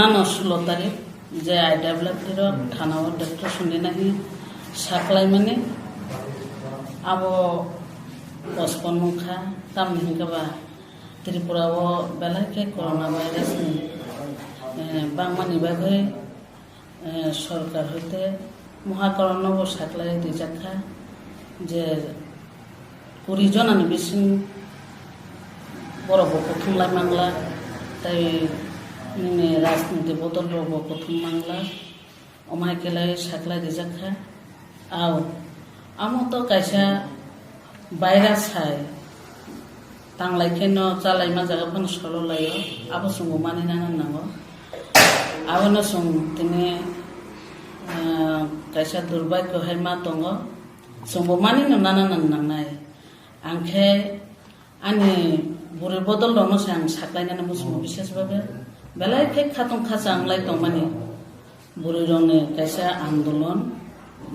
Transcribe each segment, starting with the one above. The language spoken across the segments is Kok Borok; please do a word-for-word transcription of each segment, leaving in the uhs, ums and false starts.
Ano sulo tarik je I W F T rok thana o doctor sundina hi saklaimani abo postpone wngkha, tamni hinkhe ba Tripura o belai khe corona virus ni, eh, bangmani bagwi, eh, sorkar hoite muhakorno bo saklai rijak kha je kuri jonani bising borok bo kuthum lai mangla, tei nini rajniti bodol rok bo kuthum mangla, omai kelai saklai rijak kha. Au, amo to kaisa virus hai tanglai khe no chalai ma jaga phano solo laio, abo chwngbo mani nana nango. Abono chwng tini, ah, kaisa durbhagyo hai ma tongo, chwngbo mani no nana nang nangnai. Ang khe ani bwrwi bodol rokno se ang saklainani muchungo, bises babe belai khe khatong khacha wnglai tongmani. Bwrwirokni kaisa andolon,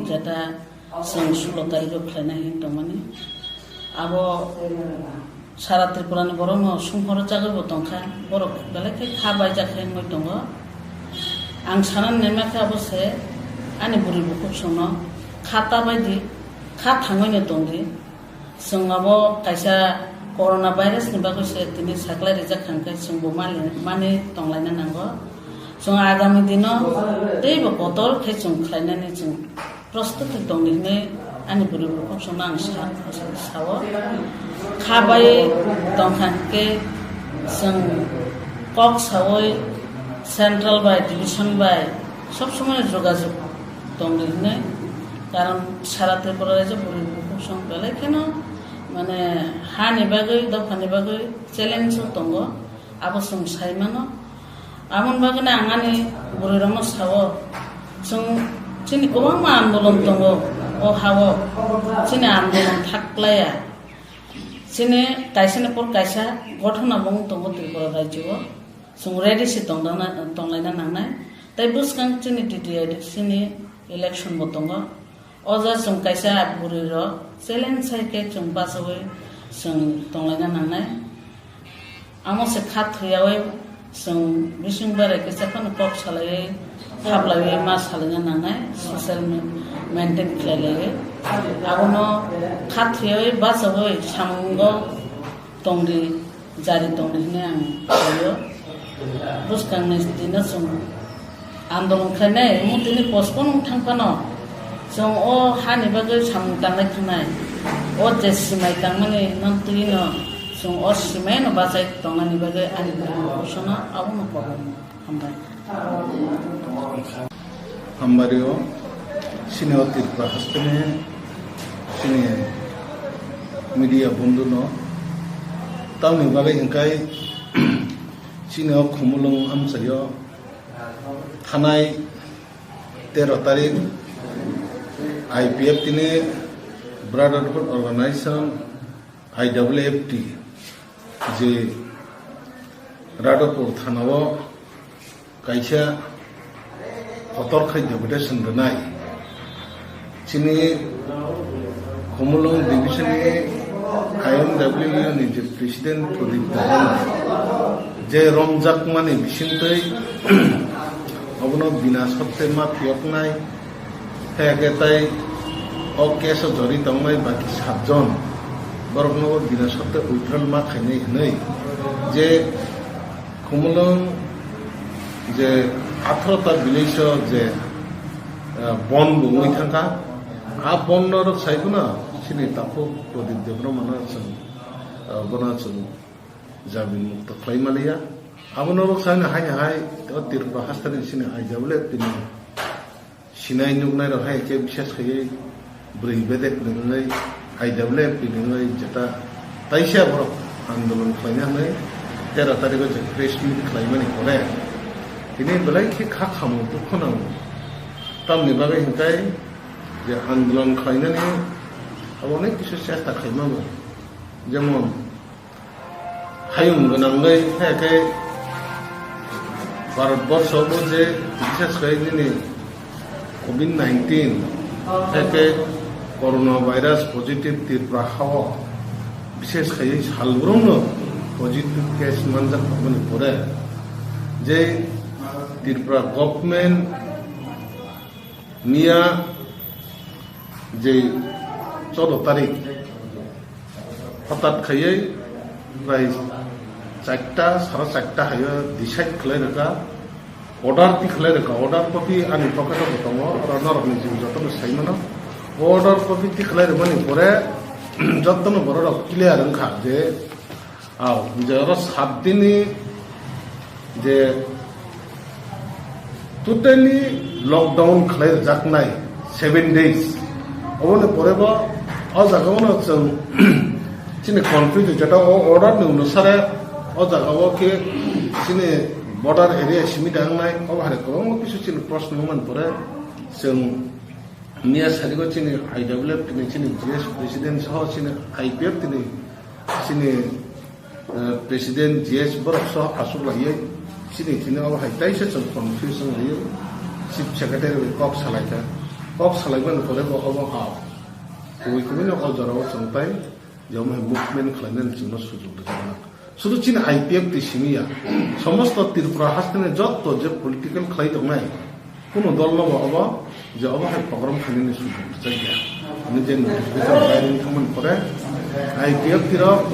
jeta chwng sulo tarikho khlaina hin tongmani. Abo sara Tripurani borokno sumhoro jagwibo tongkha, borok belai khe kha baijak khe wngwi tongo. Ang sanani naima khe abo se ani bwrwi bukhuk chwngno kha ta baidi, kha thangwino tongdi. Chwng abo kaisa corona virus ni bagwi se tini saklai rijak kha, hwnkhe chwngbo mali-, mani tonglaina nango. Chwng agami dino teibo kotor khe chwng khlainani chwng prostuti tongdi hwnwi ani bwrwi bukhuk chwngno ang sa-, sa-, sao. Kha bai tongkha hwnkhe chwng kok saui central bai, division bai sob somoi jogajog tongdi hwnwi, karon sara Tripura rajyo bwrwi bukhuk chwng belai kheno, mane, hani bagwi, dophani bagwi challenge o tongo, abo chwng sai mano. Aboni bagwino ang ani bwrwirokno sao, chwng chini kwbangma andolon tongo o ha-o, chini andolon thaklaiya, chini kaisani por kaisa gothona bo wng tongo Tripura rajyo o. Chwng ready se tongdana-, tonglaina nangnai. Tei bwskang chini T T I D C ni election bo tongo. O jaga chwng kaisa bwrwi rok challenge hai khe chwng bachaui chwng tonglaina nangnai. Amo se kha thuyaui chwng bising barai kisa phano kok salaiwi khablaiwi ma salaina nangnai, social me-, maintain khlailaiwi. Abono kha thuyaui bachaui samungo tongdi, jari tongdi hwnwi ang saio. Bwskangni dino chwng andolon khlainai, omo tini postpone wng thang phano, chwng o hani bagwi samung tanglai thangnai. O je simai tangmani non twino chwng o simaino bachai tongnani bagwi ani bwrwi kosono abono kobo. Hambai. Hambario, chini o Tripura hasteni chini media bondhuno tamni bagwi hwnkhe chini o Khumulwng amchaio thanai tero tarik I P F T ni Brotherhood Organization, I W F T, je Radhapur thanao kaisa kotor khai deputation rwnai. Chini Khumulwng division ni I M W ni je president Pradip Debbarma je romjakmani bisingtwi obono bina sotte ma phiyoknai. Khe khe tai o case o jori tongnai baki satjon borokno bo bina sotte withdrawal ma khainai hwnwi je Khumulwng je atharo ta village o je, ah, bon bo wngwi thangkha, a bon no rwk sai phano chini takhuk Pradip Debbarma no chwng, ah, bono chwng jabin mukto khlai maliya. Abono rwk sai no haino hai o Tripura hasteni chini I W F T ni sinai nuknai rok hai khe bises khaiwi bwrwi bedek ni wngwi I W F T ni wngwi jeta taisa borok andolon khlaina hwnwi tero tarikh o je press meet khlaimani pore tini belai khe kha khamung dukho nango. Tamni bagwi hwnkhe je andolon khlainani abo onek kisu chesta khlaimano, jemon hayung gwnangwi khe khe Bharatborsho bo je bises khai nini covid nineteen khe khe corona virus positive Tripura hao bises khai salbrumno positive case manjak tongmani pore je Tripura government miya je choudo tarik hotat khaiwi prai charta, sara charta hayo decide khlai rwkha, order ti khlai rwkha, order copy ani pocket o bo tongo, oro norokni je jotono sai mano, order copy ti khlai rwmani pore jotono bororok clear wngkha je, ah, je oro sat dinni je totally lockdown khlai rwjaknai seven days. Oboni pore bo o jaga o no chwng chini confuse jeta o order ni onusare o jaga o khe chini border area simi da wngnai, o hai kwbangma kisu chini proshno wngmani pore chwng miya sarigo chini I W F tini chini G S president soho chini I P F tini chini, eh, president G S borok soho aswk laiwi chini thini obo hai taisa chwng confuse wng laiwi chief secretary bai kok salaikha. Kok salaimani pore bo obo ha kubui kubui no o jora o chwng tai je omo hai movement khlainani chwngno sujok rwjaknai. Sudu chini I P F twi simi ya, somosto Tripura hasteni jotto je political khlai tongnai, kuno dol no bo obo je obo hai program khainani sujok rwjak ya. Ani je notification bai ring thangmani pore I P F twi rok,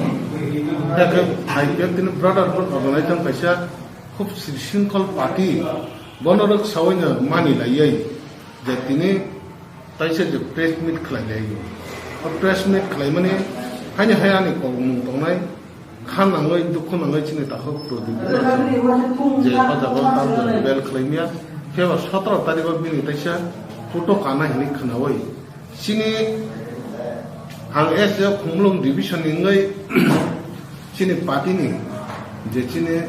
I P F tini brotherhood organization kaisa khub sri singkhol party, bono rok sawi no mani laiwi je tini taisa je press meet khlai lai. O press meet khlaimani haini hai ani kokmung tongnai, kha nangwi, dukhu nangwi chini takhuk Pradip je o jaga o tam jani bel khlaimya. Phiya ba sotoro tarikh o bini taisa photo kana hinwi khwnawi. Chini ang S A Khumulwng division ni wngwi chini party ni je chini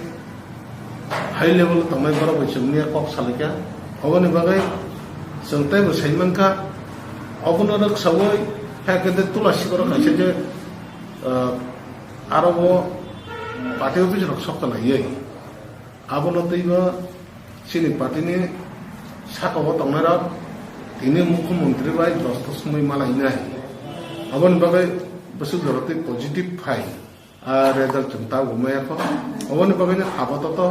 high level tongnai borok bai chwng miya kok salaikha. Oboni bagwi chwng teibo sai mankha, obono rwksawi hai khe de Tulasi borok kaisa je, ah, aro bo party office rok sok khlaiwi abono teibo chini party ni saka o tongnai rok tini mukhyamantri bai dosto sumui malainai. Aboni bagwi bwswk jora tei positive phai. Ah, result chwng tabuk maya kho. Oboni bagwi no apato to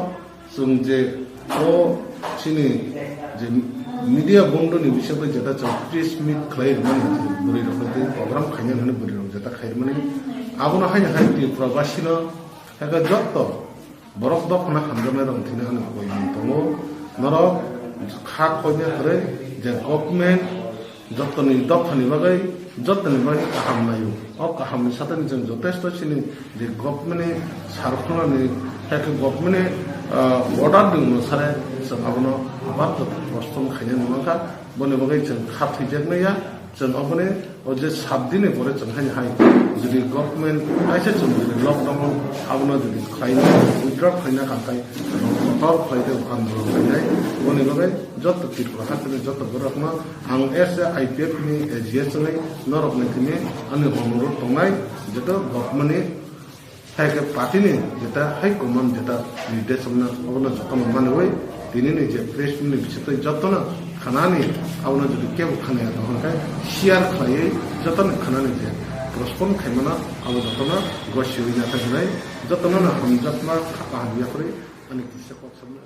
chwng je o chini je media bondo ni bisingtwi jeta chwng press meet khlai rwmani, bwrwi rok tei program khaina hwnwi bwrwi rok jeta khai rwmani. Abono haino hai Tripura basino hai khe jotto borok dophano hamjaknai rok thwina hwnwi koi mung tongo. Norok kha khoina kwrwi je government jottoni dophani bagwi, jottoni bagwi kaham naio. O kahamni satani chwng jotesto chini je government ni sarkhonani, hai khe government ni, ah, order ni onusare chwng abono abar joto proston khaina nangkha. Boni bagwi chwng kha thwijaknai ya, chwng aboni o je sat dini pore chwng haino hai jodi government kaisa chwng jodi lockdown o abono jodi khlaina, withdraw khlaina kha khai kotor khlai tei andolon khlainai. Boni bagwi joto Tripura hasteni joto borokno ang as a I P F ni A G S wngwi norokni thani ani onurot tongnai, jeta government ni hai khe party ni jeta high command jeta nirdesh wngna obono jotono manwi tini ni je press meet ni bisingtwi jotono khanani abono jodi kebo khanaya tong hwn khe share khlaiwi jotono khanani je postpone khaimano abo jotono gosiwi nathai hwnwi jotono no hamjakma kha kaham yaphri ani kisa kok samna.